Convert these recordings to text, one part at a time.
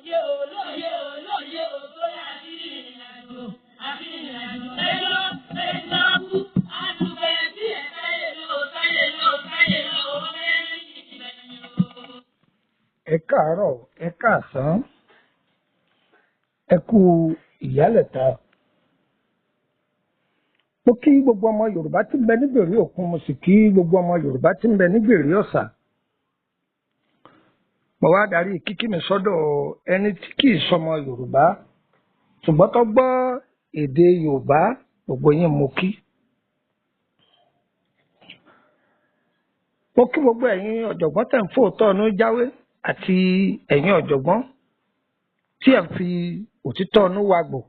Lóye o, lóye o, lóye o, lóye àti ìrìnàjò, àti ìrìnàjò. Ẹjọ́ ẹjọ́ kú, àtúbẹ̀ bí ẹ̀ sáyé lọ, sáyé lọ, sáyé lọ, mẹ́rin ìgbẹ̀yìn o. Ẹ káàárọ̀, ẹ káàsán, ẹ kú ìyálẹ̀ta. Mo kí gbogbo ọmọ Yorùbá tí ń bẹ nígbèrè òkun, mo sì kí gbogbo ọmọ Yorùbá tí ń bẹ nígbèrè ọ̀sà. Mo wá darí kíkí mi sọ́dọ̀ ẹni tí kì í sọmọ Yorùbá ṣùgbọ́n tó gbọ́ èdè Yorùbá, gbogbo yín mo kí. Mo kí gbogbo ẹ̀yin ọ̀jọ̀gbọ́n tẹ̀ ń fòótọ́ ọ̀nù jáwé àti ẹ̀yin ọ̀jọ̀gbọ́n tí ẹ̀ ń fi òtítọ́ ọ̀nù wagbò.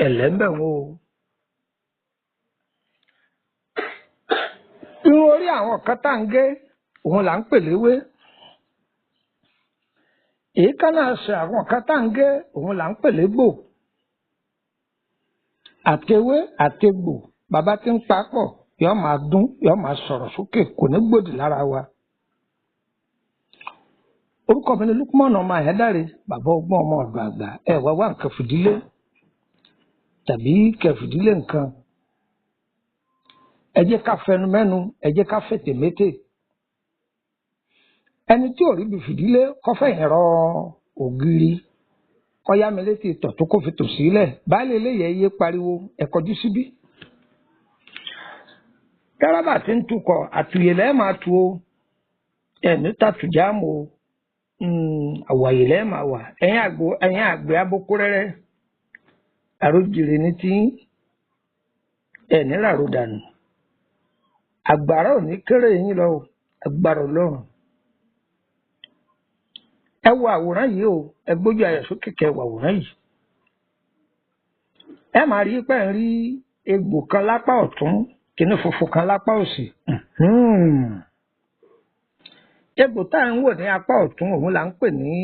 Ẹ̀lẹ́ ń bẹ̀ wọ́n o. Irun orí àwọn kan tá à ń gé òun là ń pè léwé. Èékánná ẹsẹ̀ àwọn kan tá à ń gé òun là ń pè légbò. Àtewé àtegbò bàbá tí ń pa pọ̀ yóò máa dún, yóò máa sọ̀rọ̀ sókè, kò ní gbòdì lára wa. Orúkọ mi ni Lukman ọmọ Àyádáre, bàbá ọgbọ́n ọmọ ọ̀dọ̀ àgbà. Ẹ wá wá nǹkan fìdílé tàbí kẹfìdílé nǹkan. Ẹ jẹ́ ká fẹnu mẹ́nu, ẹ jẹ́ ká fètè mété. Ẹni tí ò rí bí fìdílé kọ́fẹ́ ìrọ ògiri kọ́yá mi létí ìtọ̀ tó kó fi tò sílẹ̀. Baálé eléyẹ̀ yé pariwo, ẹ kọjú síbí. Dáràbà tí ń tukọ̀ àtùyè lẹ́ẹ̀ máa tu o, ẹ̀mí tàtùjáàmù o, àwàyè lẹ́ẹ̀ máa wà. Ẹ̀yin àgbẹ̀ abókórẹ́rẹ́, àròjìrè ní tí ẹ̀ní ràrò dànù. Àgbàrá ò ní kéré yín lọ o, agbára Ọlọ́run. Ẹ wo àwòrán yìí o, ẹ gbójú ayọ̀ sókè kẹ́ wo àwòrán yìí. Ẹ máa rí pé ń rí egbò kan lápá ọ̀tún, kìnnì funfun kan lápá òsì. Egbò tá à ń wò ní apá ọ̀tún òun là ń pè ní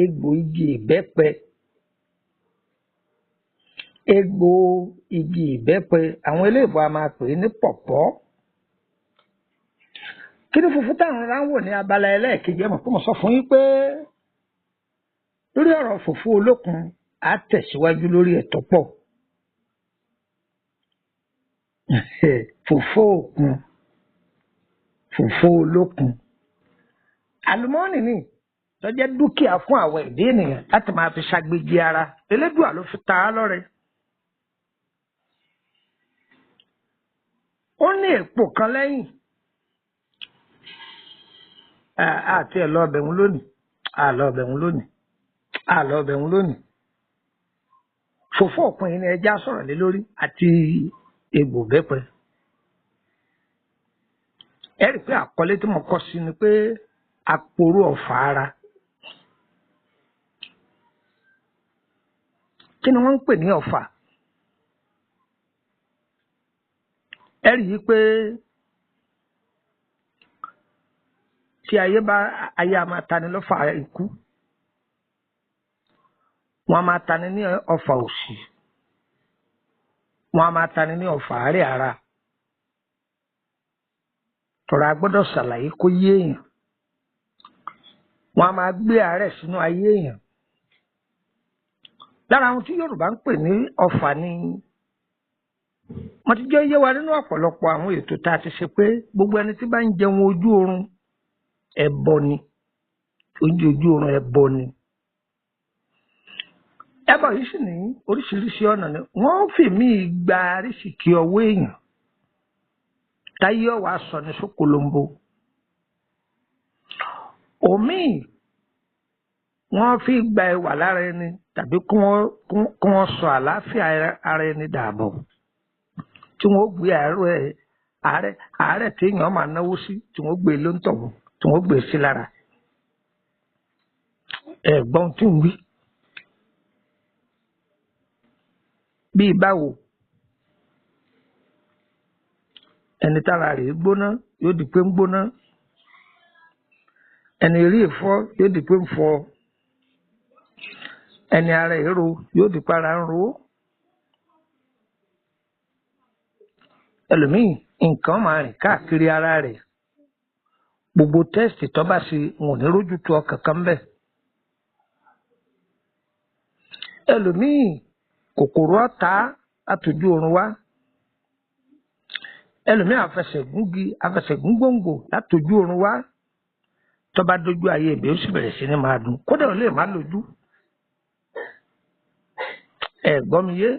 egbò igi ìbẹ́pẹ. Egbò igi ìbẹ́pẹ àwọn eléèbó a máa pè é ní pọ̀pọ́. Kìnnì funfun tá à ń wò ní abala ẹlẹ́ẹ̀kejì, ẹ mọ̀ pé mo sọ fún yín pé lórí ọ̀rọ̀ fùfú olókun á tẹ̀síwájú lórí ẹ̀ tó pọ̀. Fùfú òkun, fùfú olókun. Àlùmọ́ọ́nì ni tó jẹ́ dúkìá fún àwọn ẹ̀dá ènìyàn láti máa fi ṣàgbéjì ara. Elédùà ló fi ta á lọ́rẹ. Ó ní èpò kan lẹ́yìn. Àti ẹ̀ lọ ọbẹ̀ wọn lónìí. Àlọ́ ọbẹ̀ wọn lónìí. Àlọ́ ọbẹ̀ wọn lónìí. Fùfú òkun yìí ni ẹja sọ̀rọ̀ lé lórí àti egbò bẹ́pẹ. Ẹ rí i pé àkọlé tí mo kọ sí ni pé àporó ọ̀fà ara. Kí ni wọ́n ń pè ní ọ̀fà? Ẹ rí i pé tí ayé bá ayé a máa tani lọ́fà ikú, wọ́n a máa tani ní ọ̀fà òṣì, wọ́n a máa tani ní ọ̀fà àárẹ̀ ara. Tọ́ra a gbọ́dọ̀ ṣàlàyé kó yé èèyàn. Wọ́n a máa gbé àárẹ̀ sínú ayé èèyàn. Lára àwọn tí Yorùbá ń pè ní ọ̀fà ni mo ti jẹ́ yé wa nínú ọ̀pọ̀lọpọ̀ àwọn ètò tá a ti ṣe pé gbogbo ẹni tí bá ń jẹun ojú oorun ẹbọ ni, oúnjẹ ojú oorun ẹbọ ni. Ẹbọ yìí sì ní oríṣiríṣi ọ̀nà ni wọ́n fi mí gba àrísìkí ọwọ́ èèyàn táyé ọ̀wá sọ ní sókolombo. Òmíì wọ́n fi gba ẹwà lára ẹni tàbí kí wọ́n sọ àlàáfíà ara ẹni dààbọ̀, tí wọ́n gbé àárẹ̀ tí èèyàn máa náwó sí, tí wọ́n gbé lóńtọ̀wọ́, tí wọ́n gbé sí lára. Ẹ̀gbọ́n tí ń wí. Bíi báwo? Ẹni tára rẹ̀ gbóná yóò di pé ń gbóná. Ẹni rí ìfọ́ yóò di pé ń fọ́. Ẹni ara èrò yóò di pé ara ń ro. Ẹlòmíì nǹkan máa rìn káàkiri ara rẹ̀. Gbogbo tẹ́sítì tó bá ṣe, wọn ò ní rójú tu ọkàn kan bẹ́ẹ̀. Ẹlòmíì, kòkòrò ọ̀tá àtòjú oorun wá. Ẹlòmíì àfẹsẹ̀gúngi, àfẹsẹ̀gún gbòǹgbò látòjú oorun wá. Tó bá dójú ayé ibẹ̀, ó sì bẹ̀rẹ̀ sí ní máa dùn, kódà ó lè má lójú. Ẹ gbọ́ mi yé?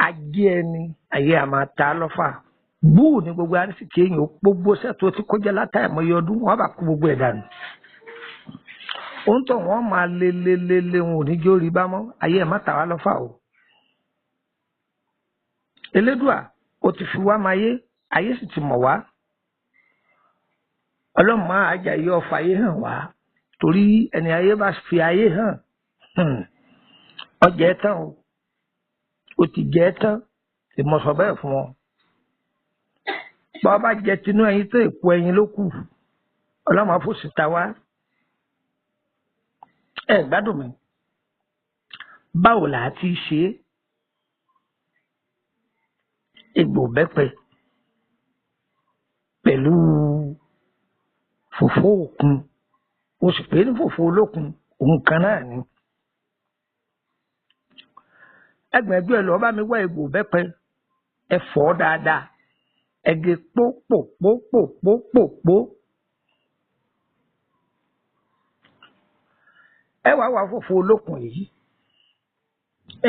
Ajé ẹni ayé a máa ta lọ́fà gbúù ní gbogbo arísìkí èèyàn. Gbogbo sẹ́tò tí kọjá látàìmọye ọdún, wọn bá kó gbogbo ẹ̀ dànù. Òun tó wọn máa lé lé lé lé, wọn ò ní jó rí bá mọ́. Ayé ẹ̀ má tà wá lọ́fà o. Elédùà ó ti fi wá máa yé, ayé sì ti mọ̀ wá. Ọlọ́run máa àjàyè ọ̀fà ayé hàn wá, torí ẹni ayé bá fi ayé hàn, ọjà ẹ tán o, ó ti jẹ ẹ tán. Ìmọ̀sọ̀ bẹ́ẹ̀ fún wọn. Bá bá jẹ tinú ẹyin tó, èpo ẹyin ló kù. Ọlọ́run àfòsí ta wá. Ẹ gbádùn mi. Báwo là á ti ṣe é? Egbò bẹ́pẹ pẹ̀lú fòfó òkun, o sì pé ní fòfó olókun, òun kan náà ni. Ẹgbẹ̀ẹ́jú ẹ lọ́ọ́ bá mi wá egbò bẹ́pẹ. Ẹ fọ̀ dáadáa, ẹ gé pópòpópòpópòpó. Ẹ wàá wá fòfó olókun yìí.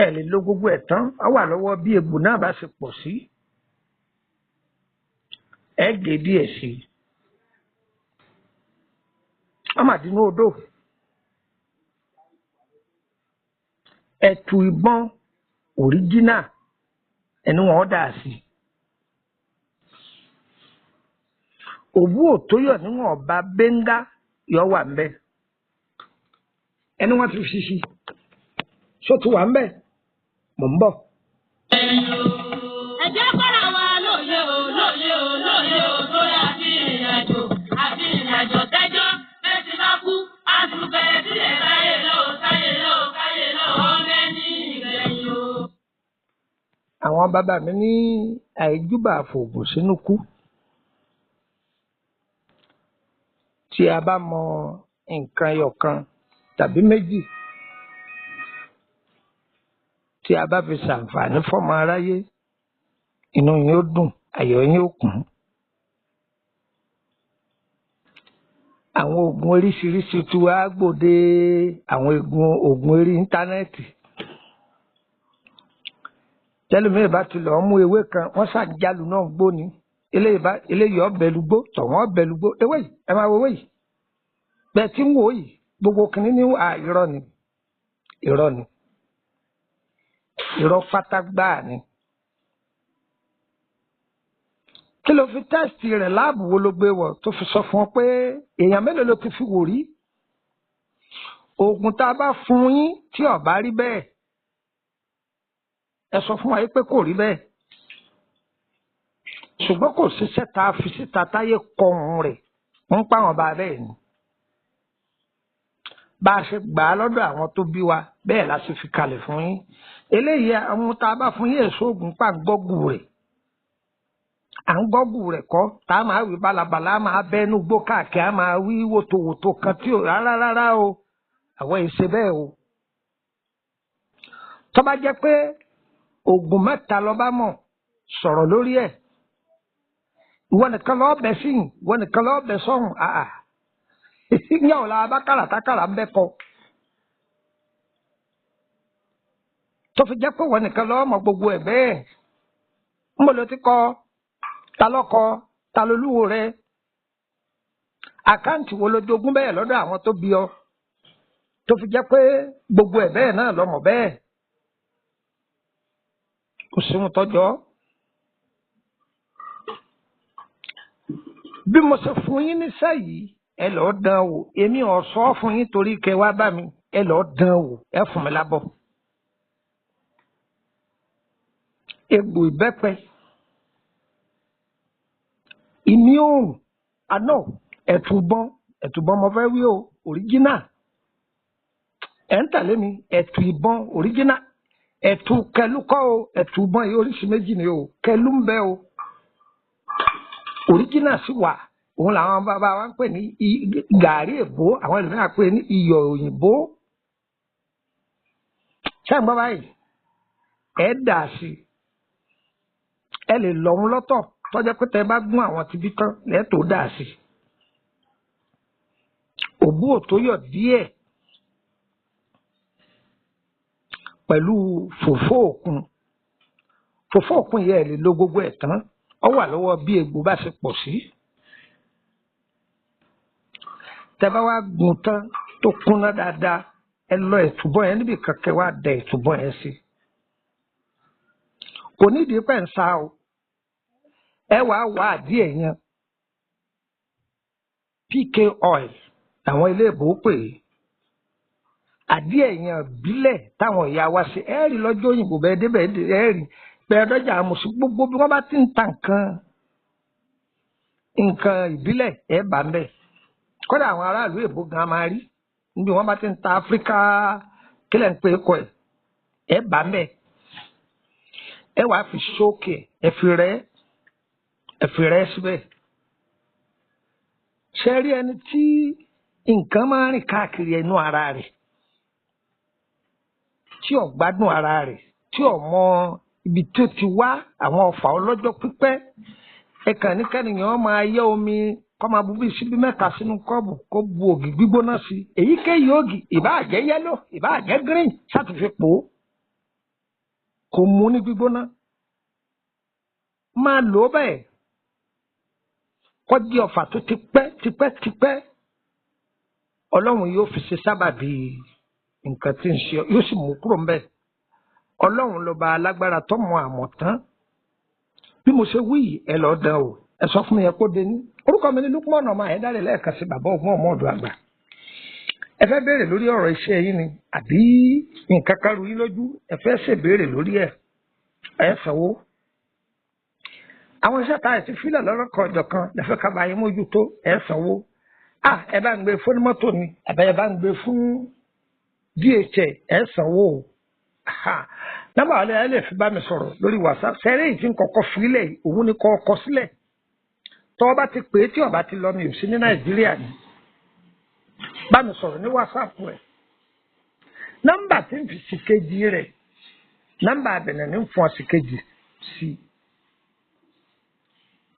Ẹ lè lo gbogbo ẹ̀ tán, á wà lọ́wọ́ bí egbò náà bá ṣe pọ̀ sí. Ẹ gé díẹ̀ sí i. Ọmọdínú odò ẹ̀tù ìbọn òríjínà, ẹni wọn dà sí. Òwú òtóyọ̀ níwọ̀n ọba bẹ́ńgá yọ wà ń bẹ. Ẹni wọn ti fi ṣíṣí só ti wà ń bẹ. Mò ń bọ̀. Ẹ jẹ́ kọ́ra wa lóye o, lóye o, lóye o, tó yá sí ìrìnàjò àti ìrìnàjò tẹ́jọ́ bẹ́ẹ̀ bá kú, àtúbẹ̀ sílẹ̀ láyé lọ, sáyé lọ, káyé lọ, ọmọ ẹni ìgbẹ̀yìn o. Àwọn bàbá mi ní àìjúbà fòògùn sínú kú. Tí a bá mọ nǹkan ẹyọ kan tàbí méjì tí a bá fi ṣàǹfààní fọ́mọ aráyé, inú yín ó dùn, ayọ̀ yín ó kún. Àwọn oògùn oríṣiríṣi tí wàá gbòde, àwọn oògùn orí íńtánẹ́ẹ̀tì, tẹlifíì bá ti lọ́ọ́ mú ewé kan, wọ́n ṣàjálù náà gbóni. Eléyìí ọbẹ̀ lùgbó, tọ̀wọ́n ọbẹ̀ lùgbó. Ewé yìí, ẹ máa wo ewé yìí bẹ́ẹ̀ tí ń wò yìí, gbogbo kìnínní ní à, irọ́ ni, irọ́ ni, irọ́ pátá gbáà ni. Kí ló fi test rẹ̀? Lab wo ló gbé wọ̀ tó fi sọ fún ọ pé èèyàn mélòó ló ti fi wò rí? Oògùn tá a bá fún yín, tí ó bá rí bẹ́ẹ̀, ẹ sọ fún wa yìí pé kò rí bẹ́ẹ̀. Ṣùgbọ́n kò ṣiṣẹ́ tá a fi síta táyé kọ̀ọ̀hún rẹ̀ ń pa àwọn bá bẹ́ẹ̀ ni. Bá a ṣe gbà á lọ́dọ̀ àwọn tó bí wa bẹ́ẹ̀ la ṣe fi kalẹ̀ fún yín. Eléyìí, àwọn tá a bá fún yín, èso oògùn pa gọ́gù rẹ̀, à ń gọ́gù rẹ̀ kọ́ tá a máa wí balabala, a máa bẹ́nu gbó káàkiri, a máa wí wòtòwòtò kan tí ò rárá rárá o. Àwọn èsè bẹ́ẹ̀ o. Tó bá jẹ́ pé oògùn mẹ́ta ló bá mọ̀, sọ̀rọ̀ lórí ẹ̀. Ìwọ nìkan lọ́ọ́ bẹ̀ sí, ìwọ nìkan lọ́ọ́ bẹ̀ sọ́hùn. Àà, ìyá ò la bá kàràtàkàrà ń bẹ́ kọ tó fi jẹ́ pé ìwọ nìkan lọ́ọ́ mọ gbogbo ẹ̀ bẹ́ẹ̀. Ń bọ̀ ló ti kọ́? Ta lọ́kọ? Ta lolúwo rẹ? Àkáǹtì wo ló jogún bẹ́ẹ̀ lọ́dọ̀ àwọn tó bí ọ tó fi jẹ́ pé gbogbo ẹ̀ bẹ́ẹ̀ náà lọ́mọ bẹ́ẹ̀? Kò sí ohun tọ́jọ́. Bí mo ṣe fún yín níṣẹ́ yìí, ẹ lọ́ọ́ dán wò. Èmi ò sọ fún yín torí kẹ wá bá mi. Ẹ lọ́ọ́ dán wò, ẹ fún mi lábọ̀. Egbò ìbẹ́pẹ, ìmí òòrùn àná, ẹ̀tùbọ́n, ẹ̀tùbọ́n mo fẹ́ wí o, òríjínà. Ẹ̀ ń tẹ̀lé mi? Ẹ̀tù ìbọn òríjínà, ẹ̀tù kẹlú kọ́ o. Ẹ̀tù ìbọn yìí, oríṣi méjì ni o. Kẹlú ń bẹ o, Original sì wà, òun làwọn bàbá wa ń pè ní gàárì èbó, àwọn ẹlòmíràn pè ní iyọ̀ òyìnbó. Ṣé ń gbọ́ báyìí? Ẹ dà sí i. Ẹ lè lọ òun lọ́tọ̀ tọ́jọ́ pé tẹ bá gún àwọn tibí tán lẹ́tọ̀ọ́ dà sí i. Òbú òtóyọ̀ díẹ̀ pẹ̀lú fòfó òkun. Fòfó òkun yẹn ẹ lè lo gbogbo ẹ̀ tán, ó wà lọ́wọ́ bí egbò bá ṣe pọ̀ sí. Tẹ bá wá gún tán tó kúnná dáadáa, ẹ lọ ẹ̀túbọ̀ yẹn níbi kankan, wá da ẹ̀túbọ̀ yẹn sí. Kò nídìí pẹ̀ ń sa o. Ẹ wàá wá àdíẹ̀ yẹn, PK oil àwọn ilé ìbò pè é, àdíẹ̀ yẹn bílẹ̀ táwọn ìyá wa ṣe. Ẹ rí lọ́jọ́ òyìnbó bẹ́ẹ̀ débẹ̀, ẹ rí bẹ́ẹ̀ dọ́jà àmọ̀sí, gbogbo bí wọ́n bá ti ń ta nǹkan nǹkan ìbílẹ̀ ẹ bá ń bẹ̀. Kódà àwọn aráàlú èbó gan máa rí níbi wọ́n bá ti ń ta Áfíríkà kílẹ̀ ń pè é kọ ẹ̀, ẹ bá ń bẹ̀. Ẹ wàá fi ṣókè, ẹ fi rẹ́, ẹ fi rẹ́ síbẹ̀. Ṣe rí ẹni tí nǹkan máa ń rìn káàkiri ẹnu ara rẹ̀, tí ò gbádùn ara rẹ̀, tí ò mọ ibi tó ti wá, àwọn ọ̀fà ọlọ́jọ́ pípẹ́, ẹ kàn ní kẹ́nìyàn máa yẹ omi kó máa bu bíi síbí mẹ́ta sínú kọ́ọ̀bù, kó bu ògì gbígbóná sí i, èyíkéyìí ògì, ìbáà jẹ́ yẹ́lò, ìbáà jẹ́ green, ṣàtúnfi pò ó, kò mú ní gbígbóná, máa lò ó bẹ́ẹ̀ kọjí ọ̀fà tó ti pẹ́ tipẹ́ tipẹ́. Ọlọ́run yóò fi ṣe sábàbí nǹkan tí ń ṣe, yóò sì mú kúrò ńbẹ̀. Ọlọ́run lọ́ba alágbára tó mọ àmọ̀ tán. Bí mo ṣe wí yìí, ẹ lọ́ọ́ dán o, ẹ sọ fún mi yẹn kó dé ní. Orúkọ mi ní Lukman ọmọ Ayédáre, lẹ́ẹ̀kan sí bàbá ògùn ọmọ ọ̀dọ̀ àgbà. Ẹ fẹ́ béèrè lórí ọ̀rọ̀ iṣẹ́ yín ni, àbí nǹkan kan rú yín lójú, ẹ fẹ́ ṣèbéèrè lórí ẹ̀, ẹ sanwó. Àwọn iṣẹ́ tá a ti fílẹ̀ lọ́rọ̀ kan ọ̀jọ̀ kan lẹ́fẹ́ ká bá yín mójútó, ẹ sanwó. À ẹ bá ń gbé fún mọ́tò ni, àbẹ ẹ bá ń gbé fún DHL, ẹ sanwó o. Nọ́mbà wàlẹ́ ẹ lè fi bá mi sọ̀rọ̀ lórí WhatsApp. Sẹ́rẹ́ yìí ti ń kọ́kọ́ fílẹ̀ yìí, òun ni kọ́ ọkọ sílẹ̀. Tọ́ ọ bá ti pè é, tí ọba ti lọ, mi ò sí ní Nàìjíríà ni. Bá mi sọ̀rọ̀ ní WhatsApp rẹ̀. Nọ́mbà tí ń fi sí kejì rẹ̀, nọ́mbà àbẹ̀nẹ̀ ní ń fún ọ sí kejì sí i.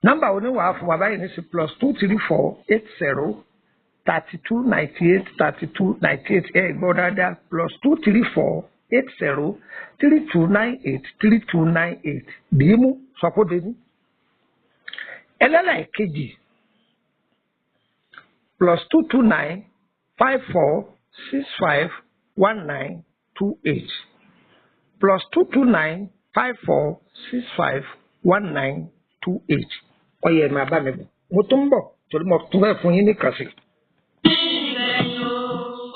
Nọ́mbà oníwàá fún wa báyìí ní sí +234 80 32 98 32 98. Ẹ gbọ́ dáadáa, +234 80 32 98 32 98. Bíímú sọkóde ní. Ẹlẹ́lẹ́kejì, +229 54 65 19 28, +229 54 65 19 28. Ọyẹ ẹ̀ máa bá mi bọ̀, mo tún ń bọ̀ torí mo tún fẹ́ fún yín ní kàṣí. Ìrẹ̀yìn o,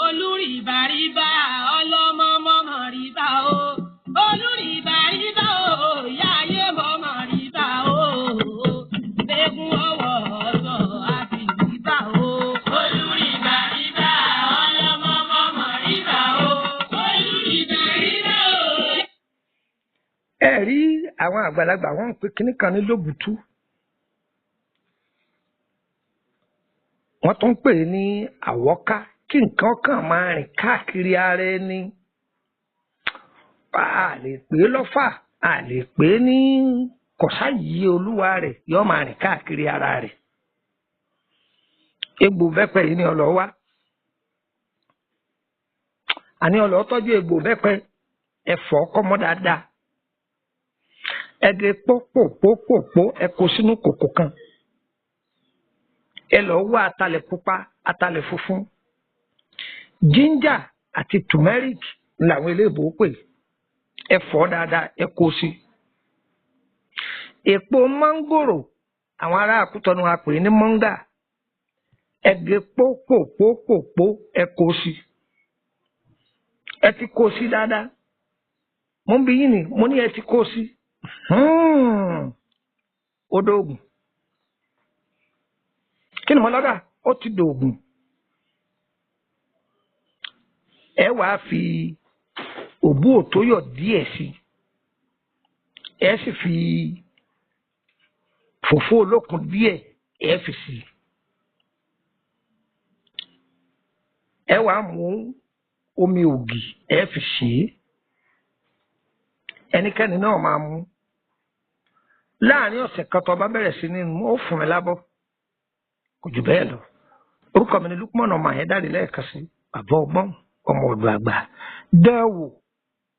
olúrìbàrìbà, ọlọ́mọ mọ́mọ́ rìbà o. Olúrìbàrìbà o, ìyá ayé mọ́mọ́ rìbà o. Eégún ọwọ́ ọ̀sọ̀ àti rìbà o. Olúrìbàrìbà, ọlọ́mọ mọ́mọ́ rìbà o. Olúrìbàrìbà o. Ẹ rí àwọn àgbàlagbà, wọn ń pe kinní kan ní lóbùtú, wọ́n tún ń pè é ní àwọ́ká, kí nǹkan kàn máa rìn káàkiri ara ẹni. A lè pè é lọ́fà, a lè pè é ní kọ̀sáyìí, olúwa rẹ̀ yóò máa rìn káàkiri ara rẹ̀. Egbò bẹ́pẹ yìí ni ọlọ́ wá, àní ọlọ́ tọ́jú egbò bẹ́pẹ, ẹ̀fọ́ kọ́mọ dáadáa, ẹ̀gẹ́ pópòpópòpó, ẹ kó sínú kòkò kan, ẹ lọ wá atalẹ̀ pupa, atalẹ̀ funfun, ginger àti turmeric làwọn eléèbó pè, ẹ fọ̀ dáadáa, ẹ kó sí. Èpo mángòrò, àwọn ará Àkútọ́nu a pè ní mọ́ngà, ẹ gé pópòpópòpó, ẹ kó sí. Ẹ ti kó sí dáadáa? Mo ń bi yín ni, mo ní ẹ ti kó sí. Ó dóògùn. Kí ni mo lọ́dà? Ó ti dòògùn. Ẹ wàá fi òbú òtóyọ̀ díẹ̀ sí, ẹ sì fi Fùfú olókun díẹ̀ ẹ fi sí i. Ẹ wàá mú omi ògì ẹ fi sí i. Ẹnikẹ́ni náà máa mú. Láàárín ọ̀sẹ̀ kan tó bá bẹ̀rẹ̀ sí ní mú, ó fún mi lábọ́. Kò jù bẹ́ẹ̀ lọ. Orúkọ mi ni Lukman ọmọ Àyẹ́dàrí lẹ́ẹ̀kan sí bàbá ọgbọ́n ọmọ ọ̀dọ̀ àgbà. Dẹ́wò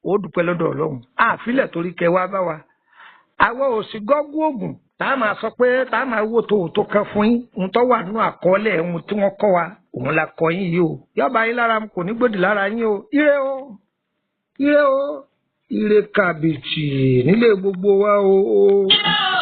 ó dúpẹ́ lọ́dọ̀ Ọlọ́run. Àfilẹ̀ torí kẹ wá bá wa. Àwa ò sí gọ́gú ògùn tá a máa sọ pé tá a máa wò tó tó kan fún yín. Ohun tó wà nínú àkọọ́lẹ̀ ohun tí wọ́n kọ́ wa òun la kọ́ yín yìí o. Yọba yín lára mu kò ní gbòdì lára yín o. Ire o! Ire o! Ire kàbìtì nílé gbogbo wa o. Ire.